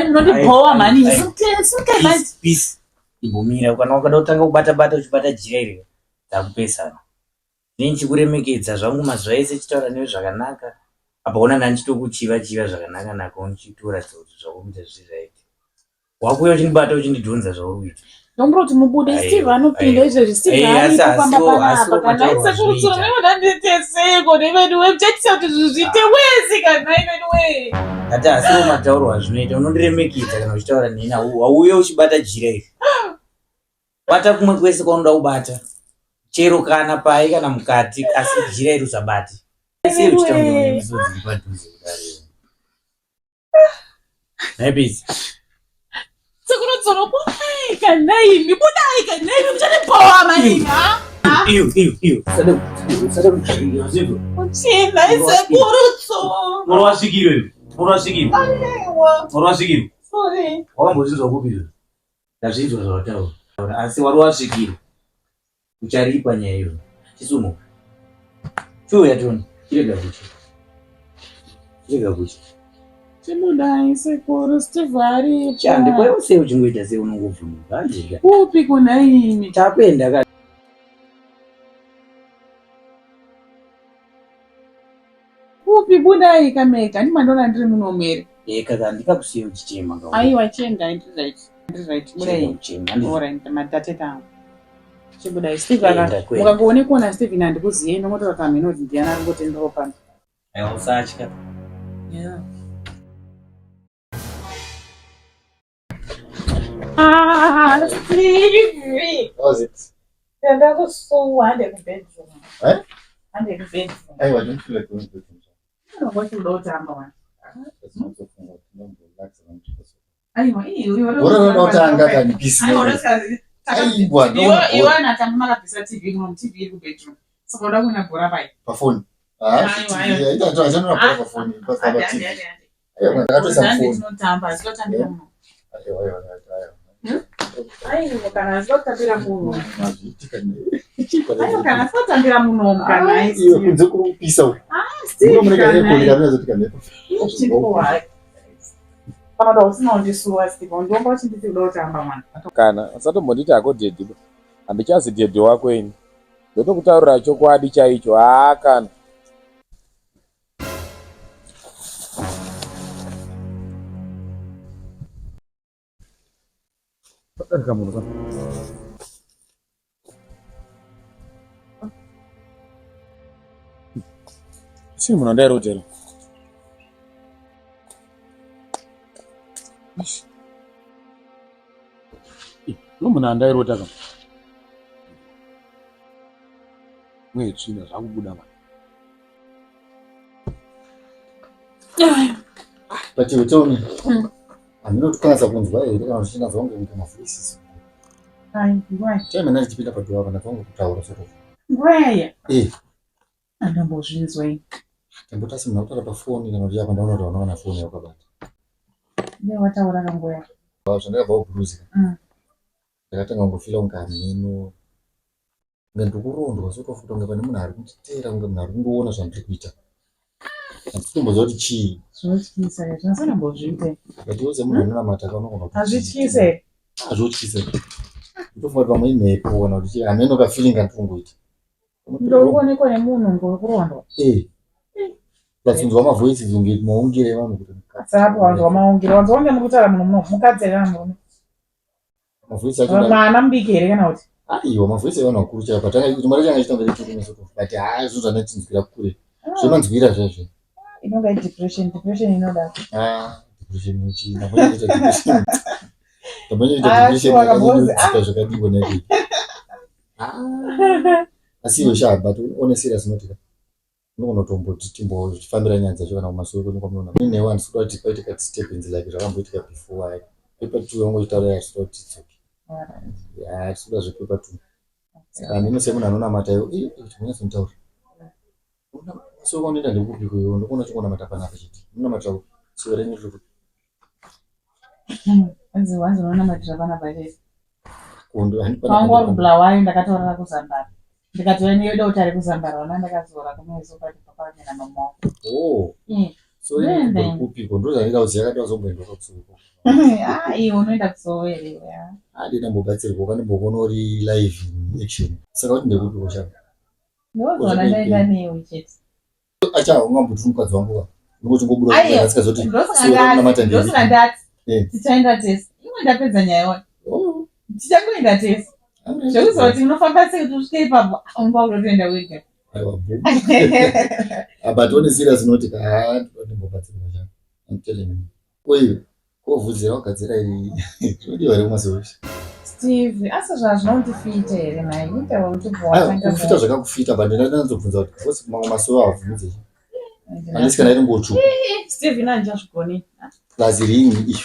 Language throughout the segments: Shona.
mhani munondibhowa mhani. Simukai simukai mhani. Peace. Imbomira kana wakada kutanga kubata bata uchibata jira iri takupesana. Ini ndichikuremekedza zvangu mazuva ese chitaura newe zvakanaka. Apa ona ndandichitokuchiva chiva zvakanaka naka uchitoratidza kuti zvakuita zviri right. Wakuuya uchindibata uchindidhonza zvauri kuita. Ndombura kuti mubude Steve anopinda izvezvi Steve aripo pamba panapa kana isekuru tsuro maiona ndiite seiko nevedu we muchaitisa kuti zvinhu zviite wezi kana ivedu we. Ati asiwo matauro azvinoita unondiremekedza kana uchitaura neni hauuye uchibata jira iri. Bata kumwe kwese kwaunoda kubata chero kana pai kana mukati asi jira iri usabate. Sei uchitaura nemisodzi iri padhuze kudaro. Nhai Peace. Sekuru tsoro budai kana imi budai kana imi muchandibhowa mani ha? Iyo iyo iyo. Usade usade kuchiyo zvizo. Uchina sekuru tsoro. Moro wasvikiro iwe. Moro wasvikiro. Aiwa. Moro wasvikiro. Sorry. Wakambozvinzwa kupi izvo? Ndazvinzwa zvawataura. Asi wari wasvikiro. Ucharipa nyaya iyo. Chisumo. Chiuya tione. Chirega kuchi. Chirega kuchi. Chimudai sekuru Steve aripo. Chande kwa sei uchingoita sei unongovhunduka handika. Kupi kuna imi? Takuenda ka. Kupi budai kamega handi mandiona ndiri munomu here? Eh kaka handikakusiye uchichema ka. Aiwa chiendai ndiri right. Ndiri right budai. Alright matateta angu. Chibudai Steve aka mukangoonekwa Steve handikuziye ndongotora pamhino kuti ndiyani ari kungotenderawo pano. Aiwa usatya. Yeah. Ah, Steve. How's it? Ndakusuwa hande kubedroom. Eh? Hande kubedroom. Aiwa, I don't feel like going to bedroom. Unongoti uda kutamba wani. That's not so funny. Relax and Aiwa, iwe Bora unotanga kani peace. Aiwa, unotanga. Aiwa, iwe iwe anatamba makabvisa TV muno TV iri kubedroom. Saka uda kuona bhora pai? Pafoni. Ah, TV. Ita to achana bhora pafoni. Pasaba TV. Aiwa, ndakatoisa foni. Tinotamba, asi totambira muno. Aiwa, aiwa, aiwa. Aiwa, kana asi totambira muno. Mazviitika ne. Aiwa, kana asi totambira muno kana Iwe kunze kuri kupisa uku. Ah, Steve. Muno mune kaekoni kanozotika mhepo. Panoda usina kundisuwa Steve, undiomba uchinditi uda kutamba mwana. Kana usatombonditi hako dhedhi ba. Handichazi dhedhi wako ini. Ndotokutaurira chokwadi chaicho. Haa kana. Padarika munhu kana. Chii munhu andairota here? No munhu andairota ka. Mwe tsvina zvakubuda mani. But you tell me. Handina kuti kanatsa kunzwa here kana kuti chinatsa kunge kuita mavoices. Ai, nguva. Time ndanga ndichipinda padoor apa ndakanga kutaura sort of. Nguva yaya. Eh. Andambozvinzwa ini. Tamboti asi munhu akutaura pafoni kana kuti apa ndaona kuti hauna kana foni yaukabata. Dai wataura kanguva yako. Zvandakabva kubruzi. Ndakatanga kungofila kunge hameno. Kunge ndikurondwa sort of kunge pane munhu ari kunditeera kunge munhu ari kundiona zvandiri kuita. Handisi kutomboziva kuti chii. Zvinotyisa izvi, asi andambozviita. But iwe semunhu anonamata ka unogona kuti. Hazvityise here? Hazvotyise. Ndofunga kuti pamwe imhepo kana kuti chii hameno ka feeling kandiri kungoita. Ndokuonekwa nemunhu ngokurondwa. Eh. Plus kunzwa mavoices kunge maungire evanhu kuti. Sapo wanzwa maungire, wanzwa kunge muri kutaura munhu muno, mukadzi here kana murume? Mavoice acho mwana mudiki here kana kuti? Aiwa mavoice evanhu vakuru chaivo but anga chimwana changa chitanga chiturume sort of but haa zvinhu zvandaitinzwira kure. Zvemanzwira zvezve. Inonga i depression, depression inoda. Ah, depression ichi ndambonyaita depression. Ndambonyaita depression yakanyanya zvakadii nai. Ah. Asi iwe sha but on a serious note ka. Unogona kutomboti timbofambira nyaya dzacho kana kumasure kwenyu kwamunoona. Ini newe handisi kuda kuti paite ka disturbance like zvakamboitika before. Paper 2 yangu ichitaura handisi kuda kuti tidzoke. Yeah, handisi kuda zvepaper 2. Saka handino semunhu anonamata iwe, eh, tinonyatsotaura. So kwaunoenda ndekupi kuiwe ndikuona uchingonamata panapa chete. Unonamatira kupi? Suo renyu riri kupi? Hanzi wanzi unonamatira panapa chete. Kondo handi pana. Wangu wari kuBulawayo ndakataurira kuZambara. Ndikati wene yoda kuti ari kuZambara wana ndakazora kumeso pati papa na mama wangu. Oh. So Nene. kupiko ndozvandida kuziva kada uzomboenda kutsoko. Ah, iwe unoenda kusowe here? Andida mbobatsirwa kandimbokuona uri live in action. Saka kuti ndekupiko chako. Ndozoona ndaenda newe chete. Acha ungambotu mukadzi wangu ka. Unongochongobuda Aiwa. asikazoti Ndosaka sura ndati, kunamata ndosaka ndiri. ndati Eh. tichaenda tese. Iwe ndapedza nyaya yona. Oh. Tichangoenda tese. Zvekuziva kuti unofamba sei kuti usvike ipapo, unga unotoenda wega. Aiwa boo. Ah, but on a serious note ka ah ndimbobatsirwa chako. I'm telling you. Oyo kovhudzi rakugadzira iri zvinodiwa here kumasowe. Steve, asi zvazvinondifita here nhai? Ita Aiwa watanga kufita zvakakufita but ndindanzobvunza kuti because mamwe masowe havhunze. Unless kana iri nguo tsvuku. Steve ina handichazvigoni. Plus ring iyo.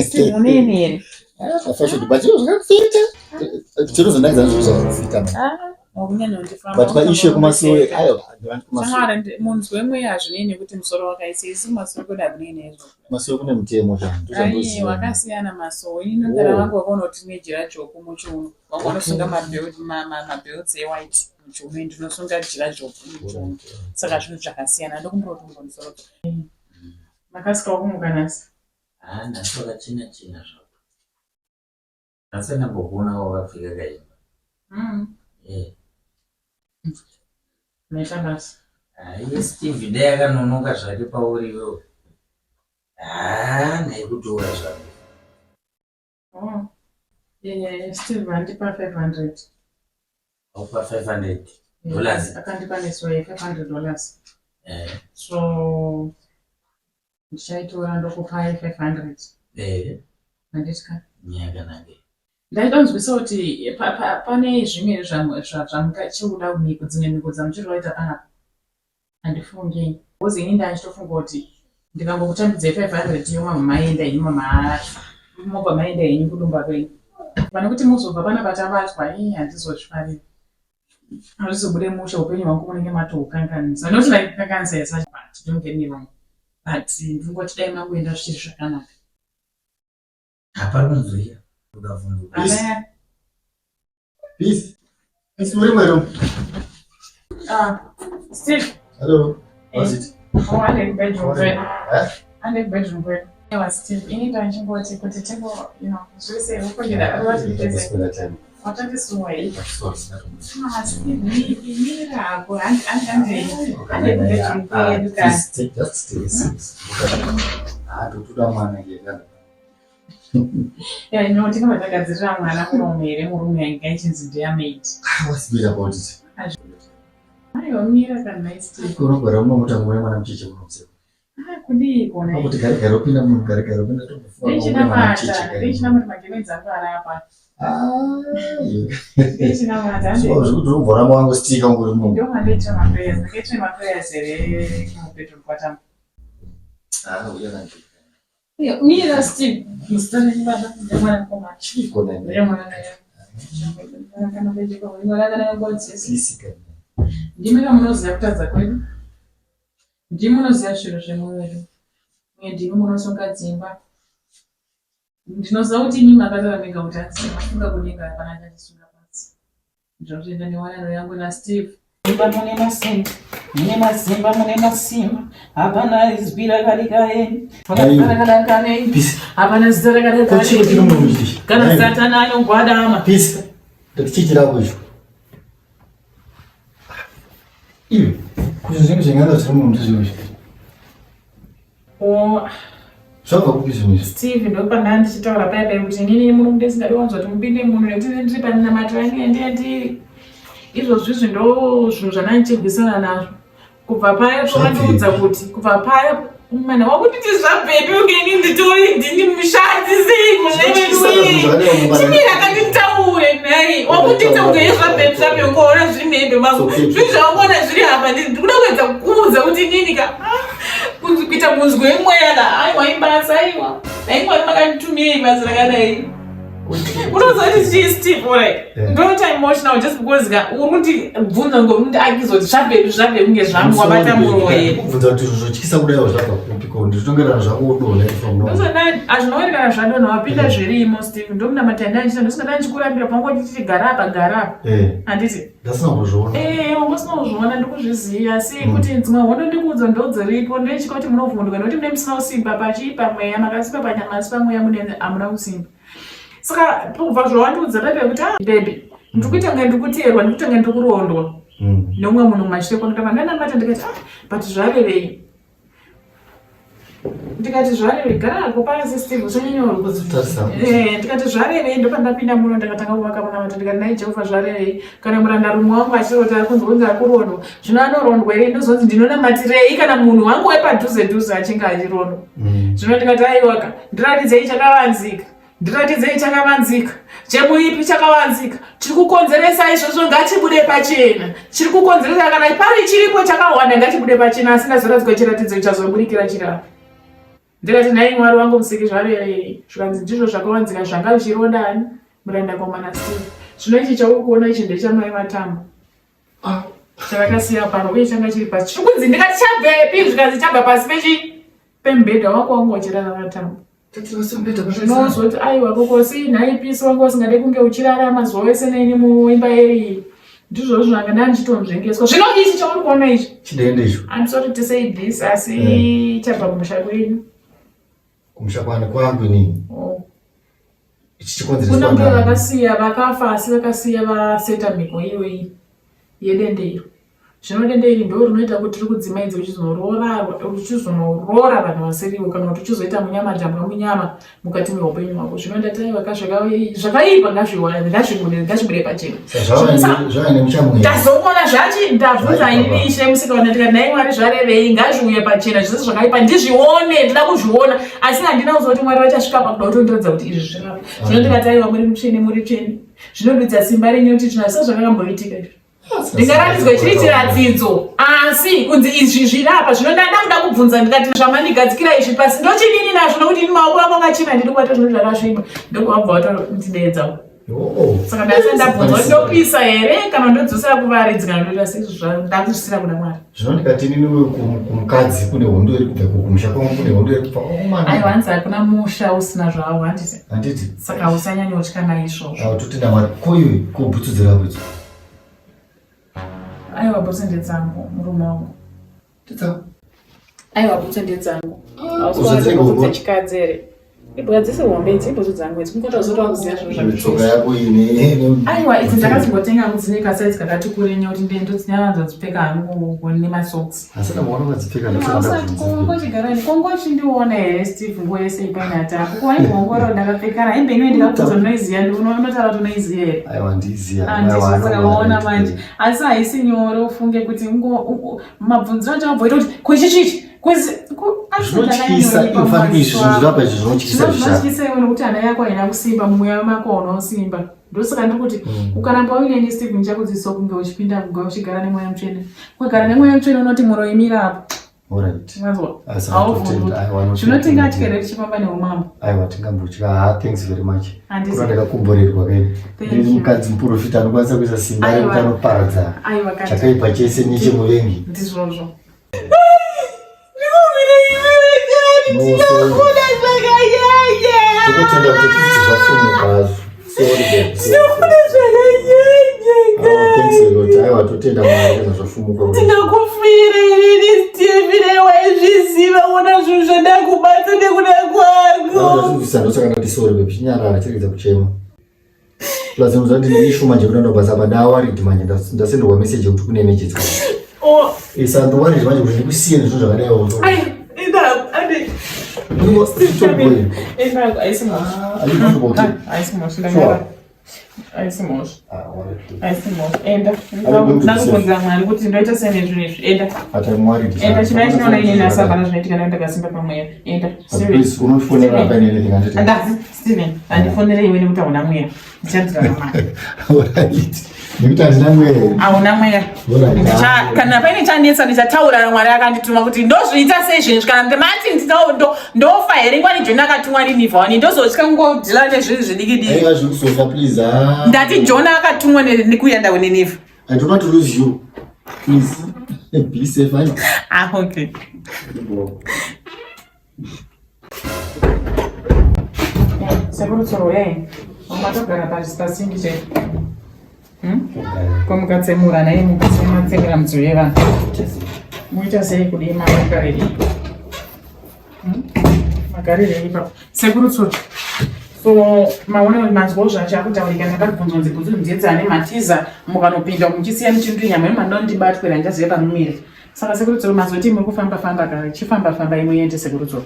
Steve uneni here? Ah, fashion but chiro zvakakufita. Chinozonakidza ndizvo zvakakufita man. Ah, wakunyanya kundifamba. But paissue yekumasowe aiwa kumasowe Shamwari, munzwi wemweya hazvinei nekuti musoro wakaisei, isu kumasowe kwedu hakunei neizvozvo. kumasowe kune mutemo zvangu Aiwa, ndozvandoziva. akasiyana masowe. Ini nogara Oh. vangu vakaona kuti tine jira dzvuku muchiuno. Vangu vanosunga mabelts ewhite muchiuno, ini ndinosunga jira dzvuku muchiuno. Saka zvinhu zvakasiyana. Ndokumbira kuti umbondisoro. Makasikawo kumuka nhasi. Haa nhasi wakachena chena zvako. Nhasi ndambokuona wakapfeka kaimba. Eh. Maita basa. Haiye Steve dai akanonoka zvake pauri iwewe. Haa ndaikutora zvako. Oh. Eh, Steve andipa 500. Aupa 500 dollars. Akandipa nesuwa 500 dollars. Eh. So ndichaitora ndokupai 500. Eh. Handiti ka? Nyaya yakanaka. Ndaitonzwisa kuti pane zvimwe zvamuchikuda mhiko dzimwe mhiko dzamuchiri kuita panapa. Handifungi. Because ini ndachitofunga kuti ndikangokutambidzai 500 iyo mama maenda henyu mama mobva maenda henyu kudumba kwenyu. Pane kuti muzobva panapa tabatwa ii handizozvifariri. Hazvizobude mushe upenyu hwangu munenge matoukanganisa. Not like kukanganisa as such but don't get me wrong. But ndingoti dai mangoenda zvichiri zvakanaka. Hapari kunzwika. Ukavhunduka. Ana Peace. Peace muri mwero. ah Steve Hello. How's it? Oh, ane bedroom kwedu. Eh? Ane bedroom kwedu. Ewa Steve, ini ndachingoti kuti tingo, you know, zvese ukundida Spend that time. watandisuwa iyi. Sorry, sina Ah, Steve, imira hako, handi handi handi bedroom kwedu ka. Please take just take a seat. Ah, ndotoda mwana ke kana. Yeah, you know, tinobva tagadzirira mwana murume here murume yanga ichinzi ndeyamaid. Ah, what's bad about it? Aiwa, mira kana Steve. Unogara munomuta nguva yemwana mucheche munomuseko. Ah, kudii kona. Kuti gare gare upinda munhu gare gare upinda tokufunga Ndichinamata, mwana mucheche. kare. ndichinamata magemenzi angu ari apa. Ah, Ndichinamata, handi. so zvekuti unobva wangu stika ungori munhu. Ndio mandoita maprayers, ndakaita maprayers here kumubedroom kwatamba. Ah, uya kanje. Mira Steve, muzita renyu baba, ndemwana mukomana. Chiko nene. Ndemwana naye. Please kana. Ndimi kamunoziva kutadza kwedu. Ndimi munoziva zviro zvemwoyo wedu. Uye ndimi munosunga dzimba. Ndinoziva kuti imi makataura mega kuti hanzi mafunga kudenga hapana achatisunga pasi. Ndinotenda newanano yangu naSteve. Zimba mune masimba, mune masimba, mune masimba. Hapana izwi rakadikare. Rakadakare. Peace. Hapana zita Ko chiro chiri rakadakare. munomu Kana Satani anogwadama. Peace. Ndatichichira icho. Iwe, kuti zvinhu zvenganda zviri munomu ndizvo izvi. Oh, Zvabva kupi zvinhu izvi? Steve ndopandanga ndichitaura paya paya kuti inini muno ndisingadi wanzwa kuti mupinde muno nekuti ndiri panamato yangu yandiya ndiri izvozvi izvi ndo zvinhu zvandandichirwisana nazvo kubva paya pavandiudza kuti kubva paya mana wakunditi zvabvepi unge ini nditori ndini mushandi sei muneveduwe chimira kanditaure nhai wakunditi unge zvabvepi zvabve ungoona zviri muhembe mangu zvinhu zvaungoona zviri apa ndikuda kuedza kukuudza kuti inini ka kuita munzwi wemweya ka aiwa ibasa aiwa dai mwari makanditumiyei basa rakadai. Unozoti chii Steve alright. Ndoita emotional just because ka uri kundibvunza ngo uri akizoti zvabvepi zvabve kunge zvangu wabata muroyi. Kubvunza kuti zvotyisa kudai zvabva kupi ko nditongerana zvangu wodonha from now. Ndosona azvinooneka kana zvadonha wapinda zvirimo Steve ndokunamata ndandichita ndosina ndichikurambira pangoti titi gara apa gara apa. Handiti? Ndasina kuzviona. Eh, wanga usina kuzviona ndikuzviziva asi mm. kuti dzimwe hondo ndikuudza ndodziripo ndoitya kuti munovhunduka nekuti mune musina kusimba pachii pamweya makasimba panyama asi pamweya mune hamuna kusimba. Saka kubva zvawandiudza pepe kuti ah baby ndikuita kunge ndikuteerwa ndikuita kunge ndikurondwa mm. neumwe munhu mumashure kwangu ndabva ndanamata ndikati ah but zvarevei ndikati zvareve gara hako pasi steve usanyanya ndikati zvarevei ndopandapinda muno ndakatanga kuvaka munamato ndikati nai jehovha zvarevei kana murandarume wangu achiroti ari kunzi kunzi akurondwa zvino anorondwa here ndozonzi ndinonamatirei kana munhu wangu wepadhuze dhuze achinge achirondwa mm. zvino ndikati aiwaka ndiratidzei chakavanzika Ndiratidzei chakavanzika chemuipi chakavanzika chiri kukonzeresa izvozvo ngachibude pachena chiri kukonzeresa kana pari chiripo chakawanda ngachibude pachena asi ndazoratidzwa chiratidzo chazoburikira chirapa ndikati nhai mwari wangu musiki zvarevei zvikanzi ndizvo zvakawanzika zvanga zvichironda ani murandakomana steve zvino ichi chauri kuona ichi ndechamai vatambo ah. chavakasiya pano uye changa chiri pasi chiri kunzi ndikati chabvepi zvikanzi chabva pasi pechi pemubhedha wako wanga uchirara vatambo Zvinozoti aiwa koko sei nhai pisi wanga usingade kunge uchirara mazuva ese neni muimba yeyi ndizvozvo zvanga ndandichitonzvengeswa zvino ichi chauri kuona ichi chidende icho I'm sorry to say this asi mm. chabva kumusha kwenyu kumusha kwani kwangu inini oh. ichi chikonzereswa kuna mbuya vakasiya vakafa asi vakasiya vaseta mhiko iyoyi yedende iro Zvino dende iri ndo rinoita kuti rikudzimaidze uchizonoroora vanhu vasirivo kana kuti uchizoita munyama jambwa munyama mukati meupenyu hwako. Zvino ndati aiwa ka zvakaipa ngazvibude ngazvibude pachena. Ndazoona zvachi ndabvunza ini ishe musikaona ndikati nhai Mwari zvarevei ngazviuye pachena zvese zvakaipa ndizvione ndida kuzviona asi handina kuziva kuti Mwari vachasvika pakuda kutondiratidza kuti izvi zvirapa. Zvino ndikati aiwa muri mutsvene muri tsvene. Zvinodudza simba renyu kuti zvino zvakamboitika izvi. ndingaratidzwe chiri chiratidzo asi kunzi izvi zvirapa zvino ndada kuda kubvunza ndikati zvamandigadzikira izvi pasi ndochidini nazvo nokuti ini maoko angu akachena ndiri kubata zvinhu zvakasviba ndokuvabva vatondideedza oh. saka ndasati ndabvunza kuti ndopisa here kana ndodzosera kuvaridzi kana ndoita sei ndakuzvisira kuna mwari zvino ndikati inini kumukadzi kune hondo iri kubva kumusha kwangu kune hondo iri kubva kwakomana aiwa hanzi hakuna musha usina zvawo handiti handiti saka usanyanyotya naizvozvo totenda mwari koiwe kobhutsu dzirako idzo Aiwa bhutsu ndedzangu murume wangu. Ndedzangu. Aiwa bhutsu ndedzangu. Hausi dzechikadzi here? Ibhuka dzese hombe idzi ibhutsu dzangu idzi kungoti hausati wakuziva zvinhu zvakuitsoka yako ine Aiwa idzi ndakazongotenga hangu dzine kasaizi kakati kure nekuti ndiye ndodzinyanya dzipfeka hangu nemasocks. Asi ndamaona wadzipfeka ndosaka Kongo chigara kongo chindiona here Steve nguva yese ipainata ko waingoongorora ndakapfekana hembe inoyi ndikakudza unoiziva unotaura kuti unoiziva here Aiwa ndiziva. Handizvo saka waona manje asi haisi nyore ufunge kuti mabvunziro acho abvoita kuti kuichi chichi zvinotyisa infact izvi zvinhu zvirapa izvi zvinotyisa zvinotyisa iwe nokuti hana yako haina kusimba mumweya mako hauna kusimba ndosaka ndiri kuti mm. ukaramba uine steve ndichakudzidzisa kunge uchipinda kuga uchigara nemweya mutsvene ukagara nemweya mutsvene unoti muroimira apo Zvino tingatya here tichifamba neumambo? Aiwa tingambotya. Ha, thanks very much. Kuna ndakakomborerwa kai. Ndiri mukadzi muprofita anokwanisa kuisa simba rekuti anoparadza chakaipa chese nechemuvengi. Ndizvozvo. Tokutenda kuti tisi zvafumuka hazvo. Ndinokuda zvakanyanya. Oh, thanks a lot. Aiwa totenda Mwari kana zvafumuka. Ndinokufira ini Steve dai waizviziva ona zvinhu zvandakubata nekuda kwangu. Ndazvibvisa ndosaka ndati sorry baby chinyarara chiregedza kuchema. Plus unoziva ndine issue manje kuti ndobasa apa ndaworried manje ndasenderwa message yekuti kune emergency. Oh. Isa ndo worried manje kuti ndikusiye nezvinhu zvakadai. Ai, enda ande. Haisi mhosva. Haisi mhosva ndanyara. Haisi mhosva. Haisi mhosva. Enda. Ndakubvunzira Mwari kuti ndoita sei nezvinhu izvi. Enda. Enda chimai chinoona ini nhasi hapana zvinoitika nekuti ndakasimba pamweya. Enda. Serious. Unofonera apa ini anything handiti. Enda. Steven, handifonere iwe nekuti hauna mweya. Ndichandira namwari. Alright. Nekuti handina mweya. Hauna mweya. Kana paine chanetsa ndichataura namwari akandituma kuti ndozviita sei zvinhu kana ndimati ndofa here ngwani Jona akatumwa ninivha wani ndozotya kungodhila nezvinhu zvidiki diki. Aiwa zvekusofa please. Ah. Ndati Jona akatumwa nekuenda kuNinivha. I don't want to lose you. Please. Be safe. I Ah, okay. Sekuru tsoro yai. Matogara pasingi chaipo. Hmm? Ko mukatsemura naye mukatsematsemera mudziyo yevanhu. Muita sei kudii magarire? Hmm? Magarire ipapo. Sekuru tsoro. So maona manzwa zvacho akutaurika ndakabvunzwa nzi bvunzo nzedza ane matiza mukanopinda muchisiya muchinduri nyama yemanondibatwira ndichaziva panomira. Saka sekuru tsoro mazoti muri kufamba famba ka chifamba famba imuende sekuru tsoro.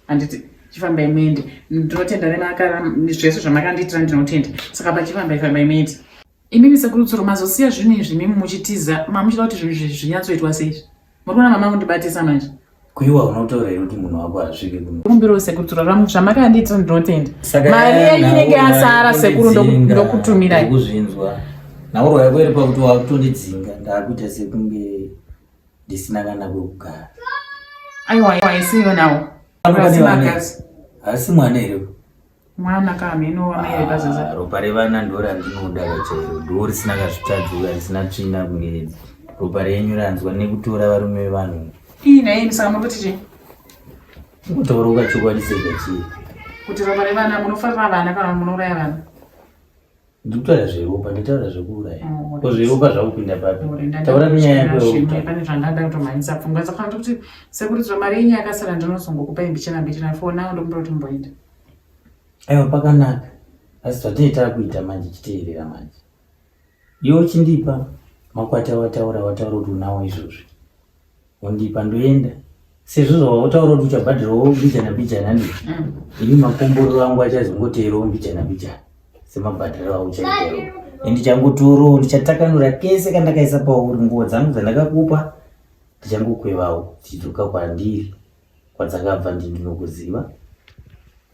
Handiti chifamba imuende. Ndinotenda nemakara zvese zvamakandiitira ndinotenda. Saka pachifamba ifamba imuende. Imimi sekuru tsoro mazosiya zvinhu izvi imimi muchitiza mamuchida kuti zvinhu izvi zvinyatsoitwa sei izvi. Muri kuona mama kundibatisa manje. Kuiwa unotaura here kuti munhu wako asvike kuno? Kumbiro sekuru tsoro zvamakandiitira ndinotenda. Mari yenyu inenge yasara sekuru ndokutumirai. Kuzvinzwa. Nhaurwa yako iri pakuti wakutondidzinga ndakuita sekunge ndisina kana kwekugara. Aiwa aiwa isiyo nawo. Asi mwana here? Mwana ka hameno wamai vepazaza. Ah, ropa revana ndo randinoda kachairo ndo risina kazvitadzo risina tsvina kunge ropa renyu ranzwa nekutora varume vevanhu. Ii naye saka muri kuti chii? Kutaura chokwadi sega chii? Kuti ropa revana munofarira vana kana munouraya vana? Ndikutaura zveropa, nditaura zvekuuraya. Oh, ko zveropa zvakupinda papi? Taura nyaya yako yeropa. Pane zvandada kutomhanyisa pfungwa dzakwana kuti sekuri mari yenyu yakasara ndinozongokupa imbichana mbichana for now ndokumbira kuti mboenda. Aiwa pakanaka. Asi zvatinenge takuita manje chiteerera manje. Iwe uchindipa makwati awataura wataura kuti unawo izvozvi. Wondipa ndoenda. Sezvo zvawataura kuti uchabhadharawo mbijana mbijana ndi. Ini makomborero angu achazongoteerawo mbijana mbijana. Semabhadhariro auchaitawo. Ndichangotorawo ndichatakanura kese kandakaisa pauri nguo dzangu dzandakakupa ndichangokwevawo dzichidzoka kwandiri. Kwadzakabva ndi ndinokuziva.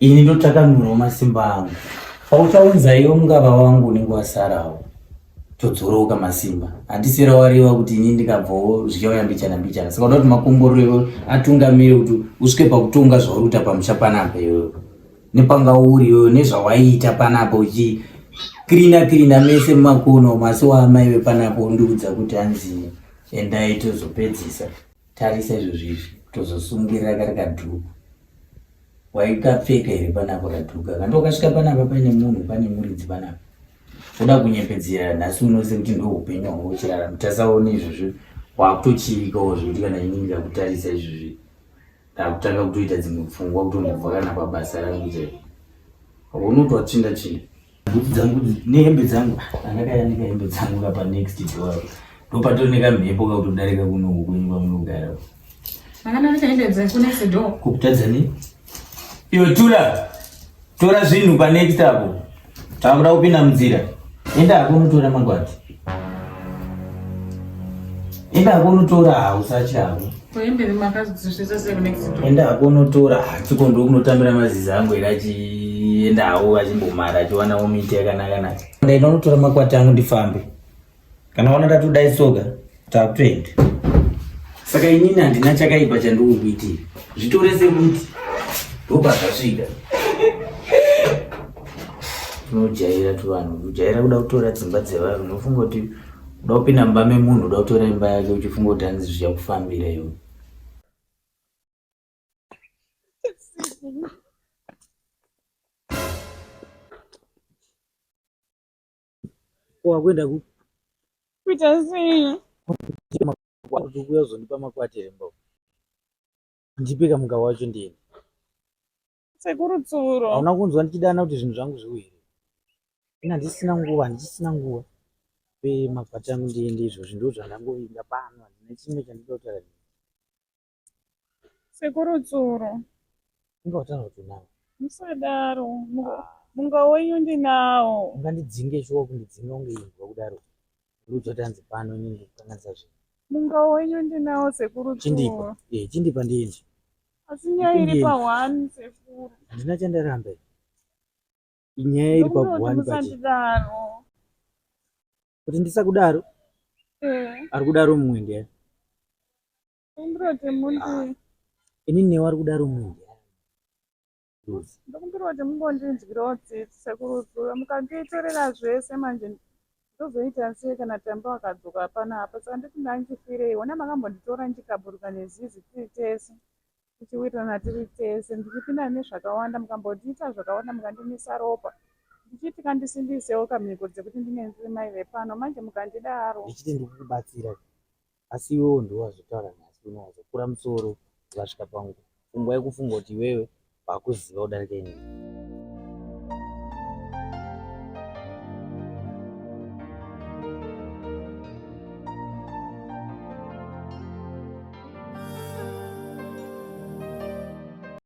Ini ndotakanurawo masimba angu. Pauchaunza iwe mungava wangu unenge wasarawo. Todzoroka masimba. Handisera wareva kuti ini ndikabvawo zvichauya mbichana mbichana. Saka uda kuti makomborero iwe atungamire kuti usvike pakutonga zvauri kuita pamusha panapa iwewe. Nepanga uri iwewe nezvawaiita panapa uchi kirina kirina mese mumakono umu asi waamai vepanapa undiudza kuti hanzi endai tozopedzisa. Tarisa izvozvi izvi kutozosungirira kari kadhuku. Waikapfeka here panapa kadhuku aka? Ndokasvika panapa paine munhu pane muridzi panapa. Uda kunyepedzera nhasi uno sekuti ndo upenyu hwanga uchirarama. Tasaone izvozvi wakutochivikawo zvekuti kana ini ndikakutarisa izvozvi ndakutanga kutoita dzimwe pfungwa kutombobva kana pabasa rangu chaiko. Unoti watsvinda tsvinda. Bhutsu dzangu nehembe dzangu andakayanika hembe dzangu ka pa next door ndopatori nekamhepo kakutodarika kuno kwenyu kwamunogara. Makananika hembe dzeku next door. Kukutadza nei? Iwe tura tora zvinhu pa next apo. Takuda kupinda munzira. Enda hako unotora mangwati. Enda hako unotora hausatya hako. Enda hako unotora hatiko ndokunotambira mazizi angu here achienda hawo achimbomara achiwanawo miti yakanaka naka. Ndaenda unotora makwati angu ndifambe. Kana waona ndatodai soka takutoenda. Saka inini handina chakaipa chandikukuitira. Zvitore sekuti ndobva zvasvika. Unojaira tuvanhu, unojaira kuda kutora dzimba dzevanhu, unofunga kuti uda kupinda mumba memunhu, uda kutora imba yake uchifunga kuti hanzi zvichakufambira iwe. Wakuenda kupi? Kuita sei? Kuuya kuzondipa makwati here mboko? Ndipe kamuka wacho ndiende. Sekuru Tsuro. Hauna kunzwa ndichidana kuti zvinhu zvangu zviuye here? Ini handisina nguva, handisina nguva. Pe makwati angu ndiende izvozvi ndozvandangovinga pano handina chimwe chandinoda kutaura. Sekuru Tsuro. Inga wataura kuti unawo. Musadaro. Munga wenyu ndinawo. Ungandidzinge shuwa kundidzinga kunge imbwa kudaro. Ndiudza kuti hanzi pano inini ndikukanganisa zvinhu. Munga wenyu ndinawo sekuru. Chindipa. Eh, chindipa ndiende. Asi nyaya iri pa one sekuru. Handina chandaramba. Inyaya iri pa one pachi. Musandidaro. Kuti ndisakudaro? Eh. Ari kudaro mumwe ndiani? Ndokumbira kuti mundi. Inini newe ari kudaro mumwe ndiani? Ndokumbira kuti mungondinzwirawo tsitsi sekuru Tsuro. Mukanditorera zvese manje ndozoita sei kana Tamba akadzoka panapa. Saka ndoti ndandichifirei. Hona makambonditora ndichikaburuka nezizi tiri tese. Tichiwirirana tiri tese. Ndichipinda nezvakawanda mukambondiita zvakawanda mukandimisa ropa. Ndichiti kandisimbisewo kamhiko dzekuti ndinge ndiri mai vepano manje mukandidaro. Ndichiti ndikukubatsira asi iwewe ndiwe wazotaura nhasi uno wazokura musoro ukasvika pafungwa yekufunga kuti iwewe wakuziva kudarika inini.